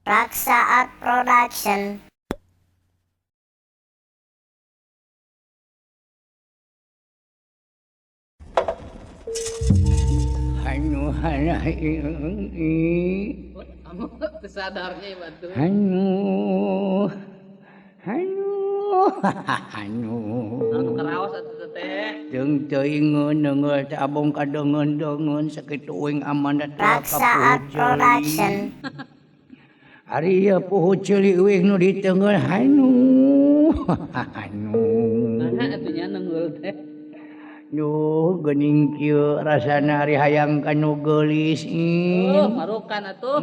Raksa Art Production. Anu sadarnya bantu. Anu anu anu Anu karaos atuh teh. Jeung teuingeun neungeul teh abong kadeungeun-deungeun sakitu uing amanat Raksa Art Production. Ari ieu puhu ceuli uing nu diteungeul anu anu. Naha atuh nya neungeul teh. Duh geuning kieu rasana ari hayang ka nu geulis ih. Oh, marukan atuh.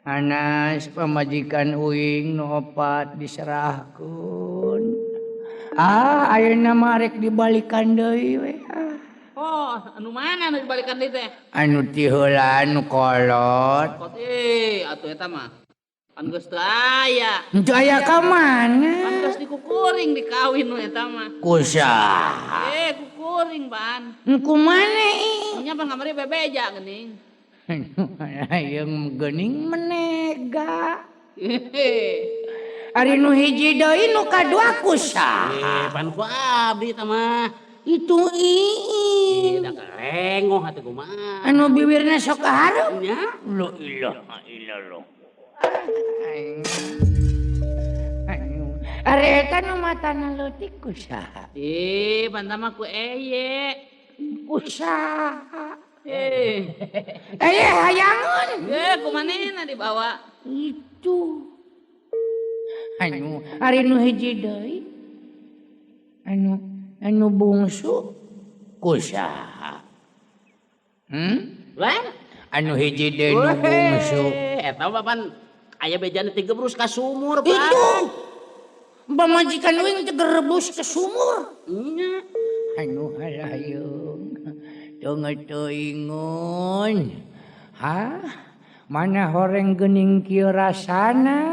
Anas pamajikan uing nu opat diserahkeun. Ah, ayeuna mah rek dibalikan deui we. Ah. Oh, anu mana anu dibalikan deui teh? Anu ti heula anu kolot. Kolot atuh eta mah. Pan geus teu aya. Teu aya ka mana? Pan geus dikukuring dikawin nu eta mah. Ku saha? Kukuring pan. Ku mana ih? Nya pan kamari bebeja geuning. Hayang geuning menega. Ari nu hiji deui nu kadua ku saha? Pan ku abdi eta mah. Itu ii. Da kalengoh atuh kumaha. Anu bibirna sok hareup. Nya. La ilaha illallah. Ari eta nu matana leutik ku saha? Pan mah ku eye. Ku saha? Hayangeun. Ku manehna dibawa? Itu. Anu ari nu hiji deui. Anu anu bungsu ku saha? Lan? Anu hiji deui nu bungsu. Eta mah pan aya bejana teh gebrus ka sumur, Pak. Itu. Pamajikan uing teh gerebus ke sumur. Nya. Anu halayung. Teu teuingun. Hah? Mana horeng geuning kieu rasana?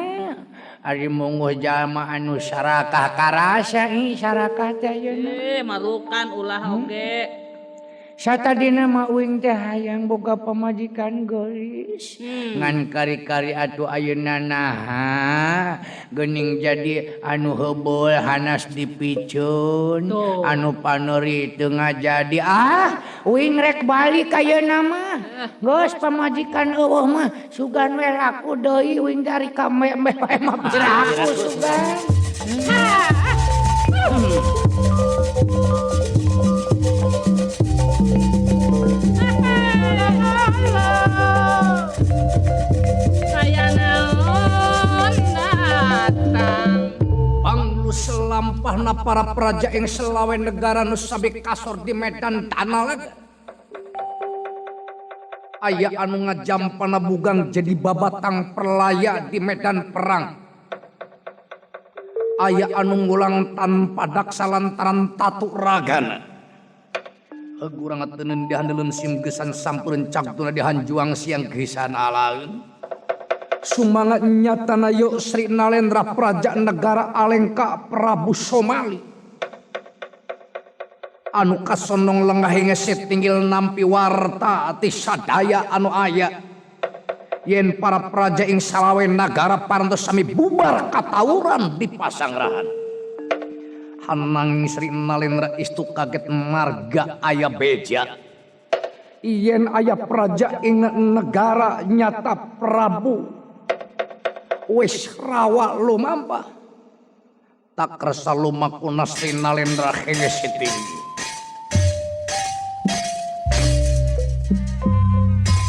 Ari mungguh jalma anu sarakah karasa ih sarakah teh ayeuna. Marukan ulah oge. Satadina mah uing teh hayang boga pamajikan geulis. Ngan kari-kari atuh ayeuna naha geuning jadi anu heubeul hanas dipiceun, anu paneuri teu ngajadi. Ah, uing rek balik ayeuna mah. Geus pamajikan eueuh mah sugan we laku deui uing dari ka meh wae mah piraku sugan. Selampahna para praja ing selawe negara nu sami kasor di medan tanah. Aya anu ngajampana bugang jadi babatang perlaya di medan perang. Aya anu ngulang tanpa daksa lantaran tatu ragana. Hegurang teuneun dihandeleun sim gesan sampeun cagtuna dihanjuang siang gesan alaeun. Sumangat nyatana yo Sri Nalendra praja negara Alengka Prabu Somali. Anu kasonong lengah ngese tinggil nampi warta ti sadaya anu aya. Yen para praja ing salawe nagara parantos sami bubar katawuran di pasangrahan. Hananging Sri Nalendra istu kaget marga aya beja. Yen aya praja ing negara nyata Prabu wis rawa lumampah. Tak resa lumakuna Sri Nalendra hengesi tinggi.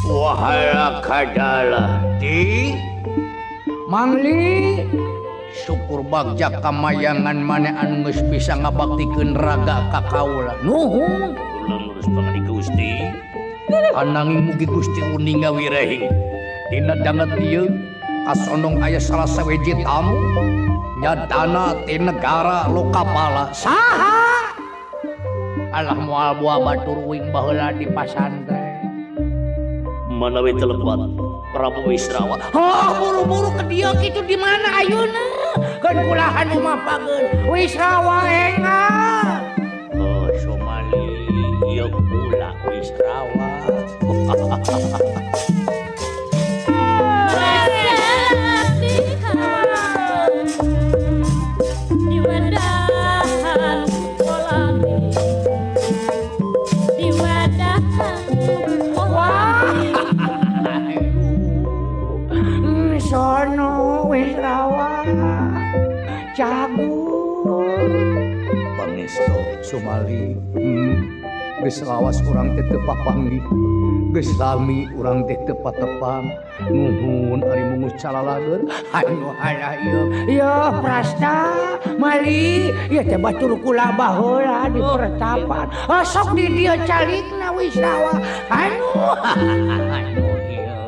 Wahai kadala di Mangli syukur bagja kamayangan mane anu geus bisa ngabaktikeun raga ka kaula. Nuhun kula lurus pangandika Gusti. Ananging mugi Gusti uninga wirehing. Dina danget ieu kasonong aya salah sawiji tamu nyadana ti negara Lokapala. Saha? Alah moal buah batur uing baheula di pasantren. Manawi telepat Prabu Wisrawa. Oh, buru-buru ke dieu kitu di mana ayeuna? Keun kulahan mah pageun Wisrawa engal. Oh, Somali ieu kula Wisrawa. Somali. Geus lawas urang teh teu papanggih. Geus lami urang teh teu patepang. Nuhun ari mungus calalageur. Anu halah ieu. Ieu Prasta Mali ieu teh batur kula baheula di pertapan. Oh, sok di dieu calikna Wisrawa. Anu anu ieu.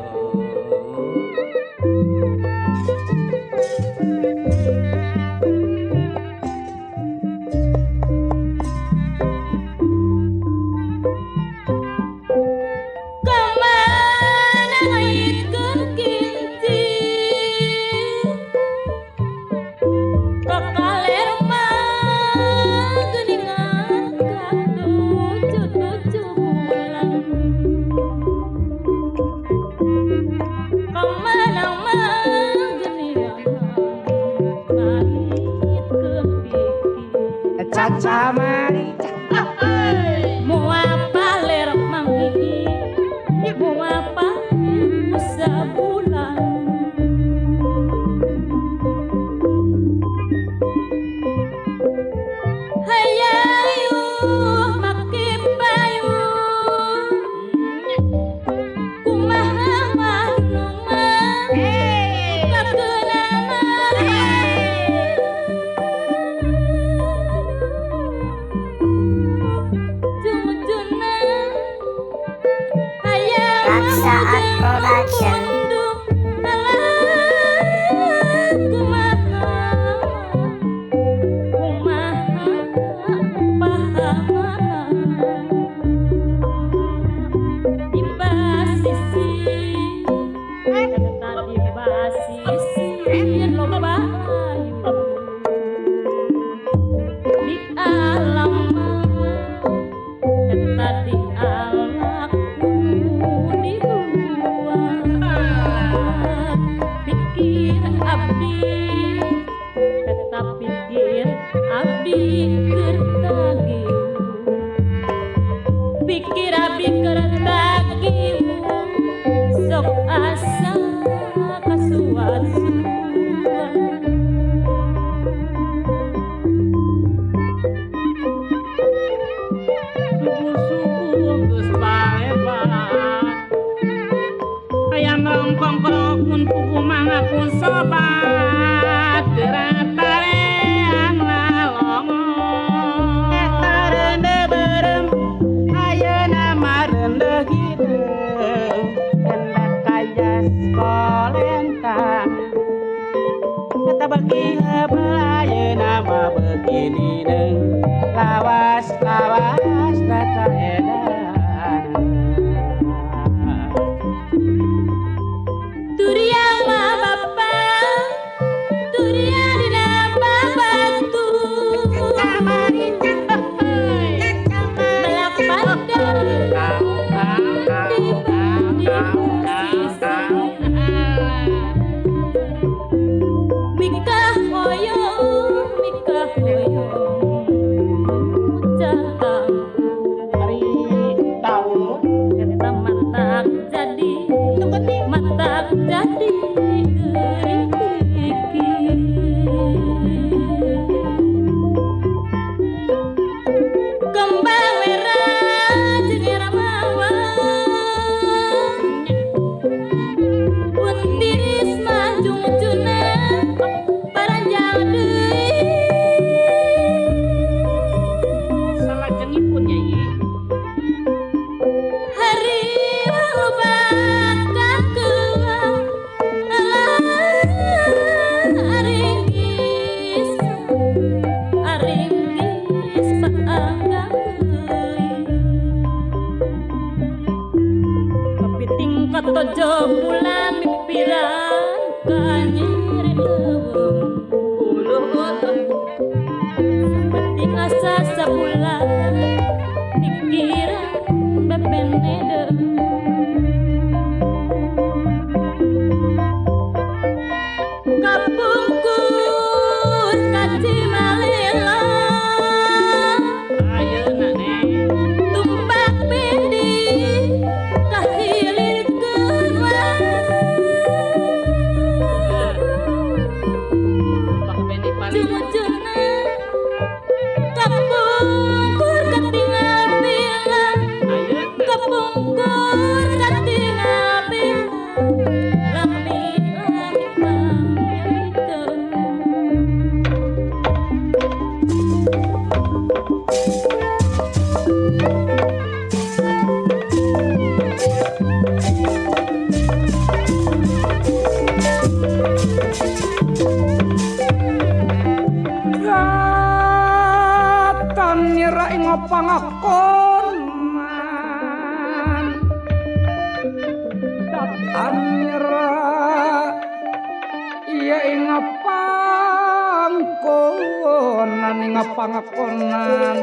pangakonan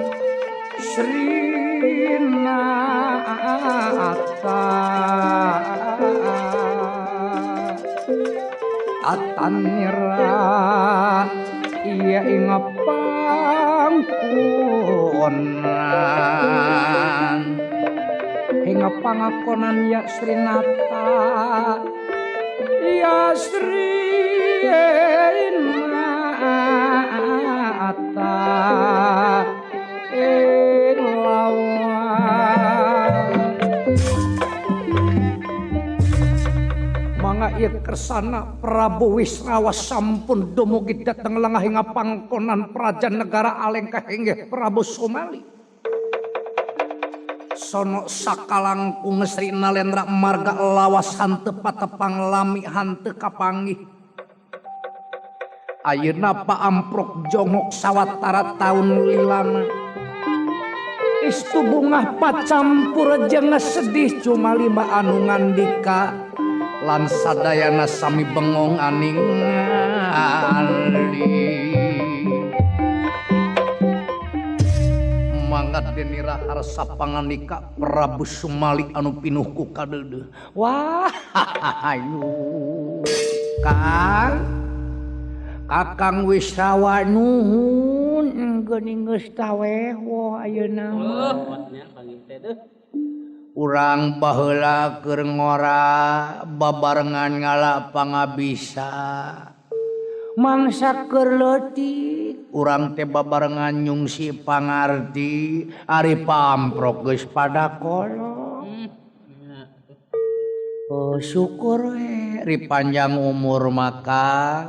Sri Nata Atanira iya ing pangkonan ing pangakonan ya Sri Nata ya Sri Nata Mangga ieu kersana Prabu Wisrawa sampun dumugi dhateng lengah ing pangkonan prajan negara Alengka inggih Prabu Sumali. Sono sakalangkung Sri Nalendra marga lawas hanteu patepang lami hanteu kapanggih. Ayeuna paamprok jongok sawatara taun lilana. Istu bungah pacampur jeung sedih cuma lima anu ngandika lan sadayana sami bengong aning ali. Mangga denira harsa pangandika Prabu Sumali anu pinuh ku kadeudeuh. Wah, ayu Kang Kakang Wisrawa nuhun geuning geus taweh woh ayeuna. Urang baheula keur ngora babarengan ngala pangabisa. Mangsa keur leutik urang teh babarengan nyungsi pangarti ari pamprok geus pada kolot. Oh syukur we ri panjang umur maka.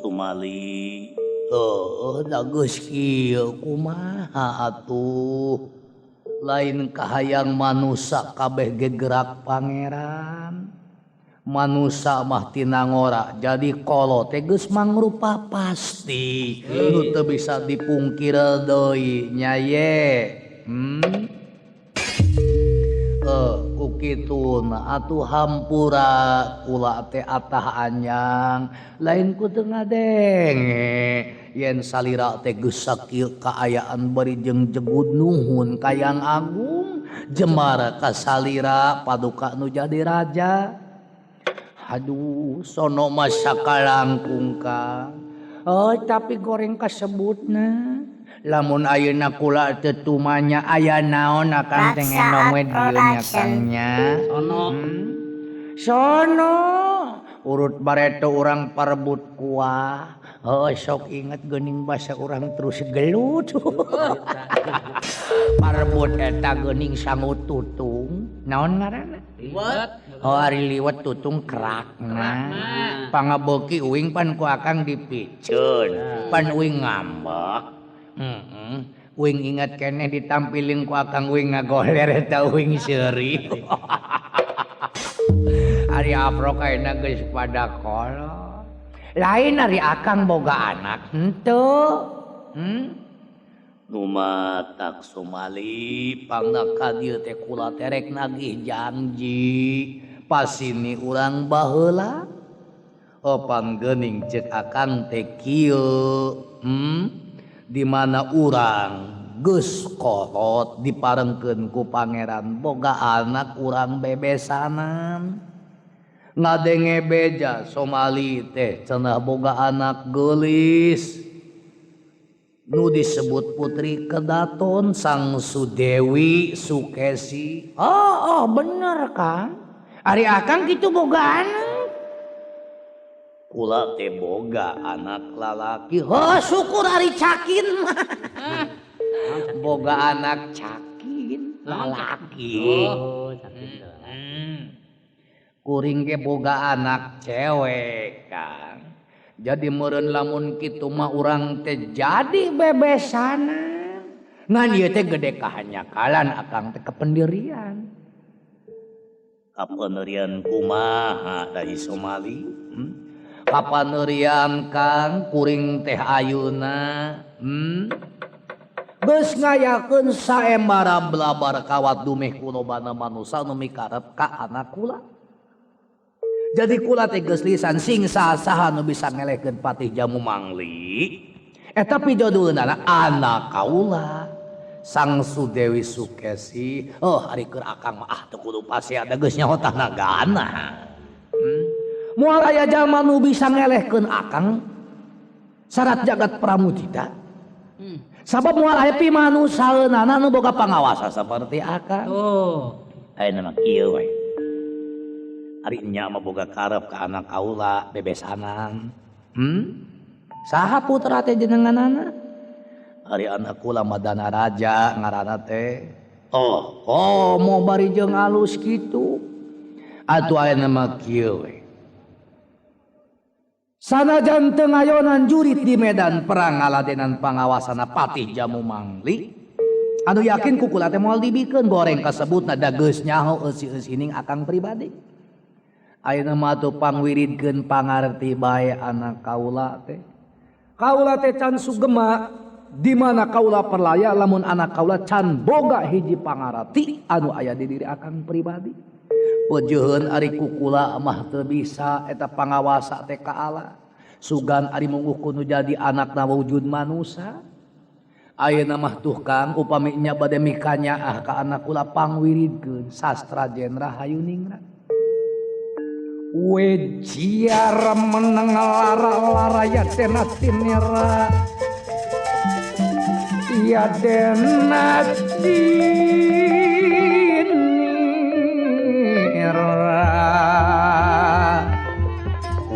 Sumali oh da geus kieu kumaha atuh lain kahayang manusa kabeh ge gerak pangeran manusa mah tina ngora jadi kolot teh geus mangrupa pasti nu teu bisa dipungkir deui nya ye. Ku kituna atuh hampura kula teh atah anyang lain ku teu ngadenge yen salira teh geus sakieu kaayaan bari jeung jegud nuhun kayang agung jemara ka salira paduka nu jadi raja. Aduh sono mah sakalangkung Kang. Oh tapi goreng kasebutna lamun ayeuna kula teu tumanya aya naon akan teh ngendong we dieu nya Kang nya. Sono. Sono urut bareto urang parebut kuah. Heuh sok inget geuning basa urang terus gelut. Parebut eta geuning sangu tutung. Naon ngaranna? Liwet. Oh ari liwet tutung kerakna. Pangabeuki uing pan ku akang dipiceun. Pan uing ngambek. Uing ingat keneh ditampilin ku akang uing ngagoler eta uing seuri. Ari aprok ayeuna geus pada kolot. Lain ari akang boga anak henteu. Nu matak Sumali pangna ka dieu teh kula terek nagih janji pasini urang baheula. Opan geuning ceuk akang teh kieu. Di mana urang geus kolot diparengkeun ku pangeran boga anak urang bebesanan ngadenge beja Somali teh cenah boga anak geulis nu disebut putri kedaton Sang Sudewi Sukesi. Oh, oh bener Kang, ari akang kitu boga anak. Kula teh boga anak lalaki. Oh syukur ari cakin mah. Boga anak cakin lalaki. Oh, cakin. Kuring ge boga anak cewek Kang. Jadi meureun lamun kitu mah urang teh jadi bebesanan. Ngan ieu teh gede kahanyakalan akang teh kependirian. Kapendirian kumaha dari Somali? Kapanerian Kang kuring teh ayeuna geus ngayakeun saembara blabar kawat dumeh ku lobana manusa nu mikarep ka anak kula. Jadi kula teh geus lisan sing saha nu bisa ngelehkeun Patih Jamu Mangli. Eta pijodoheunana anak kaula. Sang Sudewi Sukesi. Oh, ari keur akang mah ah teu kudu pasea da geus nyaho tanagana. Moal aya jalma nu bisa ngelehkeun akang syarat jagat pramudita. Sabab moal aya pimanusaeunana nu boga pangawasa saperti akang. Oh. Ayeuna mah kieu we. Ari nya mah boga karep ka anak kaula bebesanan. Saha putra teh jenenganana? Ari anak kula mah Dana Raja ngaranna teh. Oh, komo bari jeung alus kitu. Atuh ayeuna mah kieu we. Sanajan teu ngayonan jurit di medan perang ngaladenan pangawasana Patih Jamu Mangli. Anu yakin ku kula teh moal dibikeun goreng kasebutna da geus nyaho eusi-eusining akang pribadi. Ayeuna mah atuh pangwiridkeun pangarti bae anak kaula teh. Kaula teh can sugema di mana kaula perlaya lamun anak kaula can boga hiji pangarti anu aya di diri akang pribadi. Peujeun ari ku kula mah teu bisa eta pangawasa teh ka Allah. Sugan ari mungguh kudu jadi anakna wujud manusa. Ayeuna mah tuh Kang upami nya bade mikanyaah ka anak kula pangwiridkeun sastra jenra hayuningrat. Wejiara meneng lara-lara ya dena tinira ya dena tinira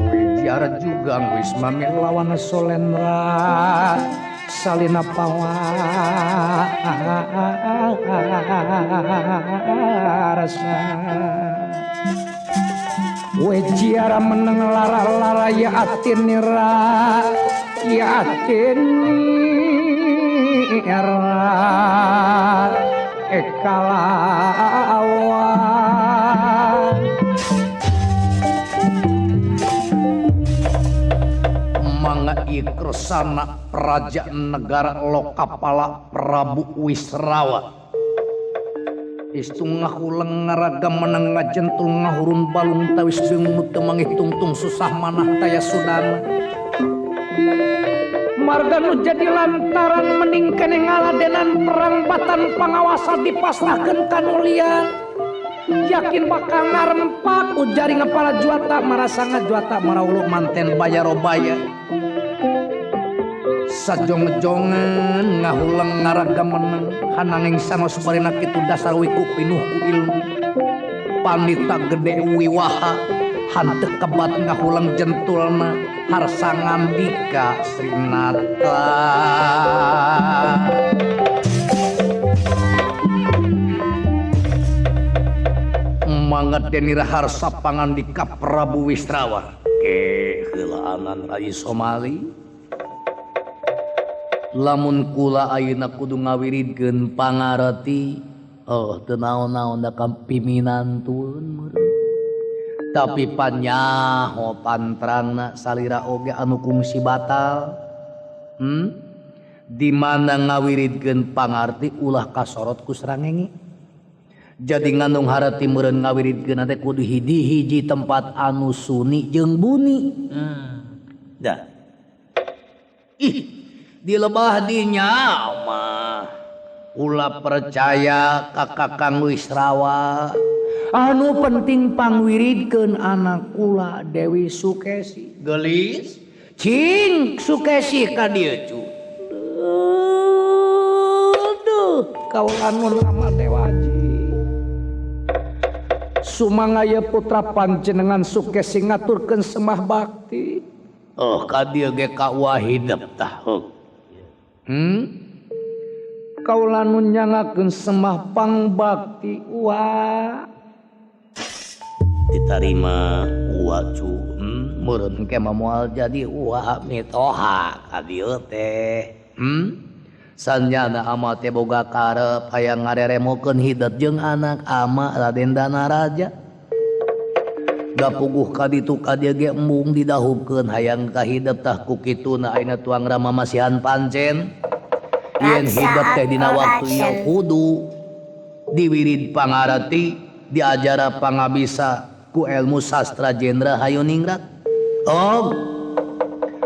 Wejiara juga wis mami lawan solenra salina pawarsa Wejiara meneng lara-lara ya atinira ya atinira ekalawan Mangga ikresana praja negara Lokapala Prabu Wisrawa Istungah ulang ngaraga meneng ngajentul ngahurun balung tawis beung teu mangih tungtung susah manah taya sudana. Marga nu jadi lantaran mending keneh ngaladenan perang batan pangawasa dipasrahkeun ka nu lian. Yakin bakal ngarempak ujari ngapala juata marasa ngajuata maraulu manten bayarobaya. Sajong-jongan ngahulang ngaraga meneng hananging sangos barina kitu dasar wiku pinuh ku ilmu panita gede wiwaha hanteu kebat ngahulang jentulna harsa ngandika Srinata. Mangga denira harsa pangandika Prabu Wisrawa ke heulaanan Rai Somali. Lamun kula ayeuna kudu ngawiridkeun pangarti oh teu naon-naon da kapiminantueun meureun. Tapi panyaho pantrangna salira oge anu kungsi batal. Di mana ngawiridkeun pangarti ulah kasorot ku srangenge. Jadi ngandung harati meureun ngawiridkeun teh kudu hiji-hiji tempat anu suni jeung buni. Dah. Ih di lebah dinya mah ulah percaya ka Kakang Wisrawa anu penting pangwiridkeun anak kula Dewi Sukesi geulis cing Sukesi ka dieu cu duh kaula nu nama Dewaji sumangga ye putra panjenengan Sukesi ngaturkeun semah bakti oh ka dieu ge ka wahidep tah. Kaula nu nyangakeun semah pangbakti wa ditarima wa cu meureun ke mah moal jadi wa mitoha ka dieu teh. Sanjana ama teh boga karep hayang ngareremokeun hideut jeung anak ama Raden Danaraja. Da puguh ka ditu ka dieu ge embung didahupkeun hayang ka hideut tah ku kituna ayeuna tuang rama masihan pancen. Yen hidup teh dina waktu ieu kudu diwirid pangarti diajara pangabisa ku ilmu sastra Jenderal Hayuningrat. Oh,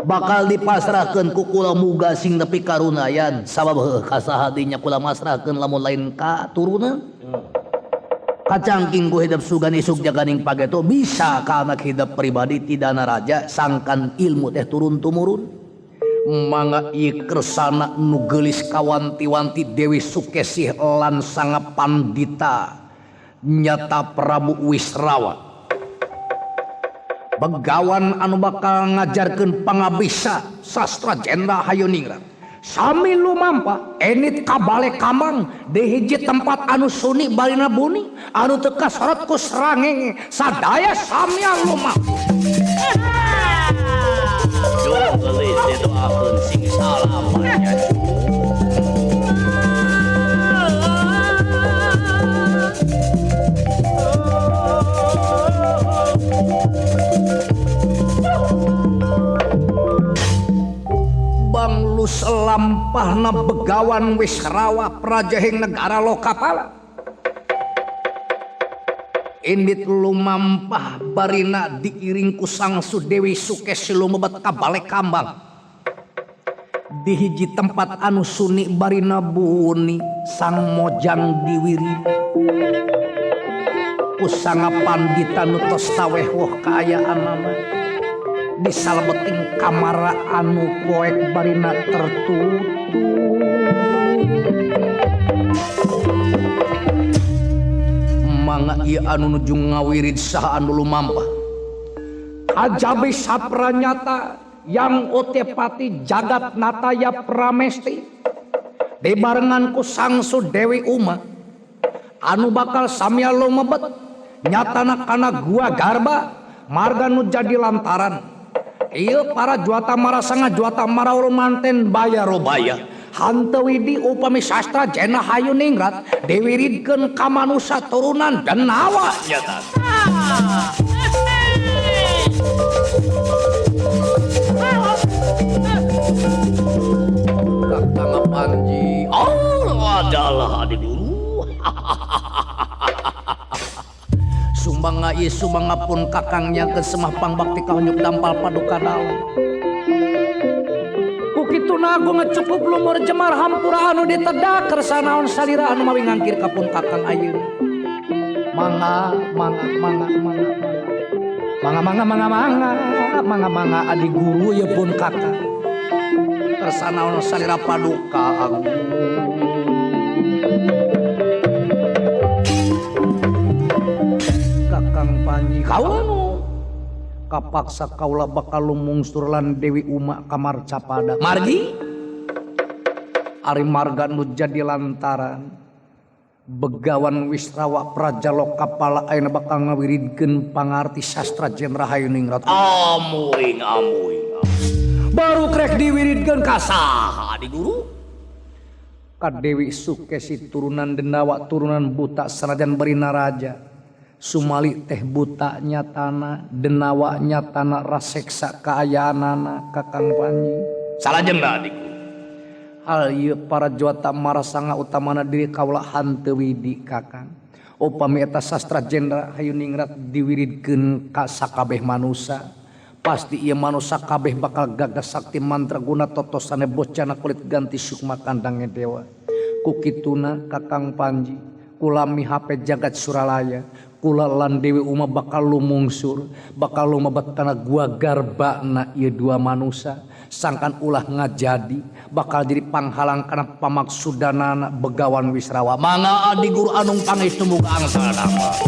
bakal dipasrahkeun ku kula muga sing nepi karunayan sabab heuh kasaha dinya kula masrahkeun lamun lain ka turunan. Kacangking ku hidep sugan isuk jaganing pageto bisa ka anak hidep pribadi tidana raja sangkan ilmu teh turun tumurun. Mangga ieu kersana nu geulis kawanti-wanti Dewi Sukesih lan sanga pandita nyata Prabu Wisrawa. Begawan anu bakal ngajarkeun pangabisa sastra Jenderal Hayuningrat. Sami lumampah enit ka bale kamang di hiji tempat anu suni barina buni anu teu kasorot ku srangenge sadaya samya lumampah. Duh geulis didoakeun sing salamat nya. Banglus lampahna Begawan Wisrawa prajahing negara Lokapala. Indit lumampah barina diiring ku Sangsu Dewi Sukesi lumebet ka bale kambang. Di hiji tempat anu suni barina buni sang mojang diwiri. Ku sanga pandita nu tos taweh woh kaayaanana. Di salebeting kamara anu poek barina tertutup. Mangga ieu anu nuju ngawirid saha anu lumampah. Kajabi sapranyata yang otepati jagat nataya pramesti dibarengan ku Sangsu Dewi Uma anu bakal samya lumebet nyatana kana gua garba marga nu jadi lantaran. Ieu para juata marasanga juata maraul manten bayarobaya hanteu widi upami sastra Jenderal Hayuningrat diwiridkeun ka manusa turunan denawa nyata. Kakang Panji, oh adalah adi guru. Sumangga ieu sumangga pun kakangnya ke semah pangbakti kahonyuk dampal paduka dalam. Ku kituna aku ngecukup lumur jemar hampura anu ditedak kersanaon salira anu mawi ngangkir ka pun kakang ayeuna. Mangga mangga mangga mangga mangga mangga mangga mangga mangga mangga adi guru ieu pun kakang. Kersanaon salira paduka agung. Kakang Panji kaula nu kapaksa kaula bakal lumungsur lan Dewi Uma kamar capada. Margi ari marga nu jadi lantaran Begawan Wisrawa Praja Lokapala ayeuna bakal ngawiridkeun pangarti sastra Jenderal Hayuningrat. Amuing amuing. Baru krek diwiridkeun ka saha adi guru? Ka Dewi Sukesi turunan Denawa turunan buta sanajan barina raja. Sumali teh buta nyatana denawa nyatana raseksa kaayaanana Kakang Panji. Salajengna adi guru. Hal ieu para juata marasanga utamana diri kaula hanteu widi Kakang. Upami eta sastra Jenderal Hayuningrat diwiridkeun ka sakabeh manusa, pasti ieu manusa kabeh bakal gagas sakti mantraguna totosane bocana kulit ganti sukma kandangnya dewa. Ku kituna Kakang Panji kula mihape jagat Suralaya. Kula lan Dewi Uma bakal lumungsur, bakal lumebet kana gua garbana ieu dua manusa, sangkan ulah ngajadi, bakal jadi panghalang kana pamaksudanana Begawan Wisrawa. Mangga adi guru anung pangestu muga angsal dama.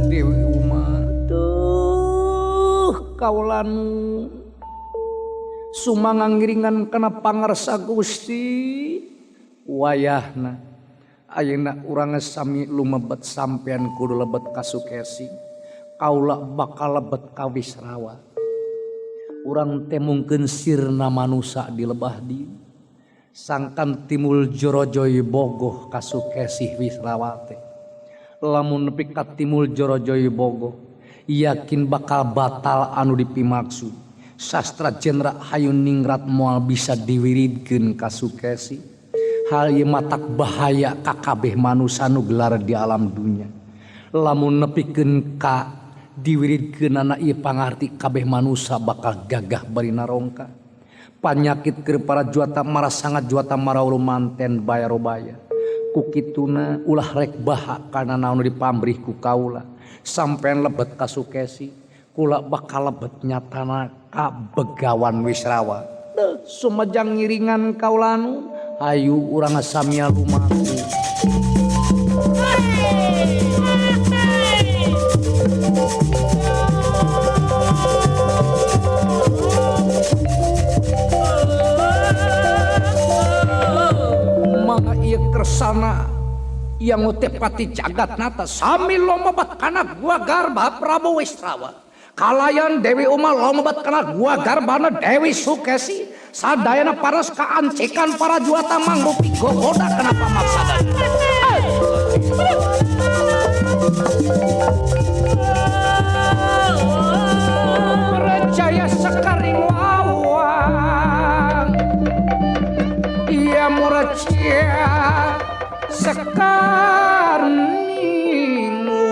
Dewi Uma tuh kaula nu sumanga ngiringan kana pangarsa Gusti wayahna ayeuna urang sami lumebet sampean kudu lebet ka Sukesi kaula bakal lebet ka Wisrawa. Urang teh mungkeun sirna manusa di lebah dieu sangkan timul jorojoy bogoh ka Sukesih Wisrawa teh. Lamun nepi ka timul jorojoy bogoh yakin bakal batal anu dipimaksud. Sastra Jenderal Hayuningrat moal bisa diwiridkeun ka Sukesi. Hal ieu matak bahaya ka kabeh manusa nu gelar di alam dunya. Lamun nepikeun ka diwiridkeunana ieu pangarti kabeh manusa bakal gagah bari narongka. Panyakit keur para juata mara sangat juata maraulu manten bayarobaya. Ku kituna ulah rek baha kana naon dipamrih ku kaula. Sampean lebet ka Sukesi, kula bakal lebet nyatana ka Begawan Wisrawa. Sumejang ngiringan kaulanu, hayu urang samia lumaku. Mangga ieu kersana yang ngutepati jagat nata sami lomebat kana gua garba Prabu Wisrawa. Kalayan Dewi Uma lomebat kana gua garbana Dewi Sukesi. Sadayana paras kaancikan para juata mangrupi gogoda kana pamaksadan. Percaya sekaring wawang, ia murcia sekarning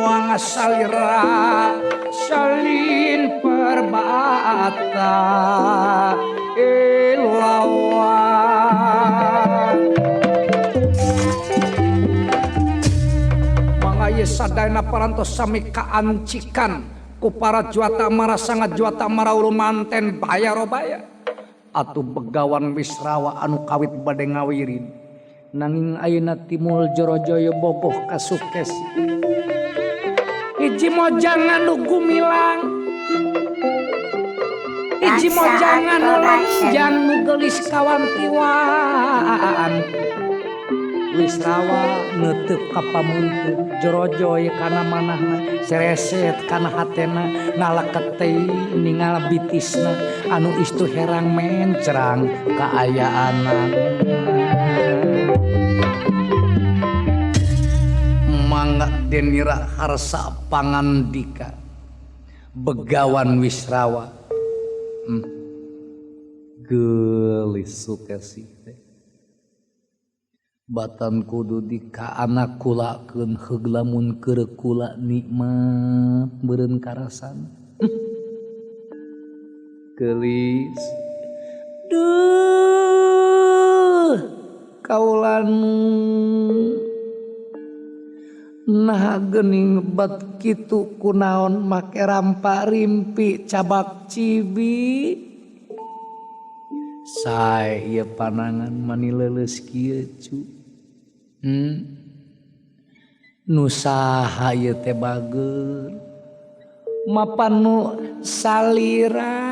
wang salira salin perbata ilawan. Mangga sadayana parantos sami kaancikan ku para juata mara sangat juata mara ulu manten bayarobaya. Atuh Begawan Wisrawa anu kawit bade ngawirid nanging ayeuna timul Jorojaya bogoh ka Sukesi. Hiji mojangan nu gumilang, hiji mojangan nu lanjang nu geulis kawantiwaan. Wisrawa neuteuk ka pamunteuk Jorojoy kana manahna, sereset kana hatena, ngaleket teuing ningal bitisna anu istu herang mencrang kaayaanna. Mangga denira harsa pangandika Begawan Wisrawa. Geulis Sukesi teh. Batan kudu dika anak kulakeun heug lamun keur kula nikmat meureun karasana. Geulis. Duh, kaulanu nah geuning bet kitu kunaon make rampa rimpi cabak cibi. Sae ieu panangan mani leuleus kieu cu. Nu saha ieu teh bager? Mapan nu salira.